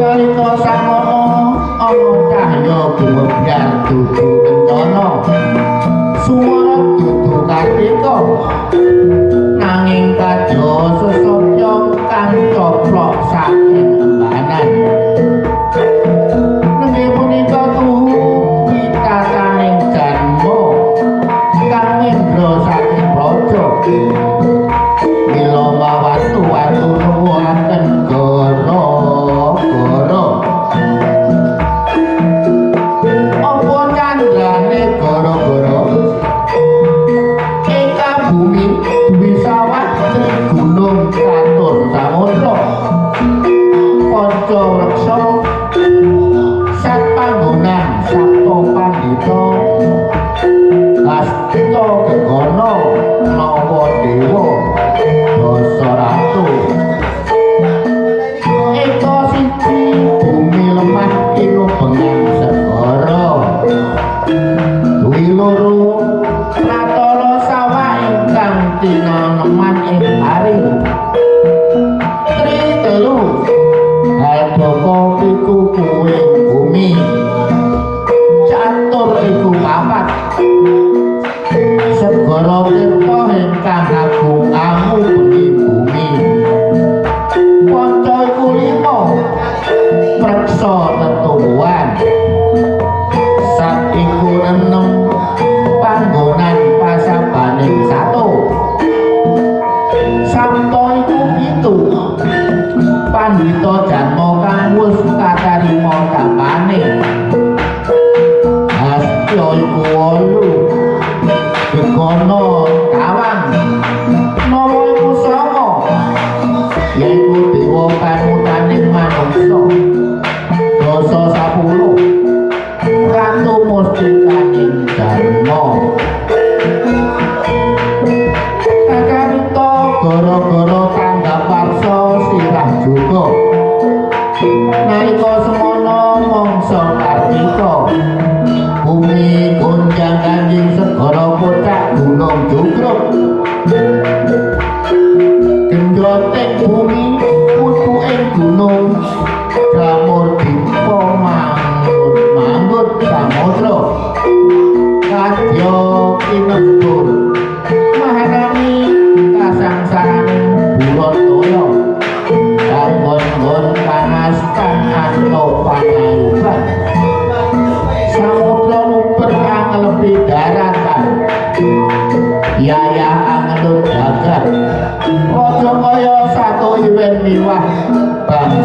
Nalika samono ana cahya gumebyar dudu kencana, suwara dudu kartika, nanging kadya sesotya kang coplok saking embanan. Nembe punika tuhu pitataning janma kang mendra saking praja. Mila mawatu-watu nuwuhaken gara-gara. Apa candrane gara-gara? Eka bumi duwi sawah tri gunung catur samudra. Panca wreksa sat panggonan sapta pandhita hasta gegana nawa dewa dasa ratu. Eka siji bumi lemah kinubengan segara. Dwi loro pratara sawah ingkang tinaneman ing pari. Tri telu haldaka pikukuhing bumi. Catur iku papat. Segara tirta ingkang agung amubengi bumi. Panca iku lima preksa tetuwuhan. Sat iku enem panggonan pasabaning sato. Sapta iku 7 pandhita janma kang wus katarima tapane. Hastya iku 8 gegana kawang. Nawa iku 9 yaiku dewa panutaning manungsa. Dasa 10 ratu mustikaning dharma. Kacarita gara-gara tanggap warsa sirah juga. Nalika semana mangsa Kartika, bumi gonjang ganjing segara kocak gunung jugruk. Genjoting bumi putu ing gunung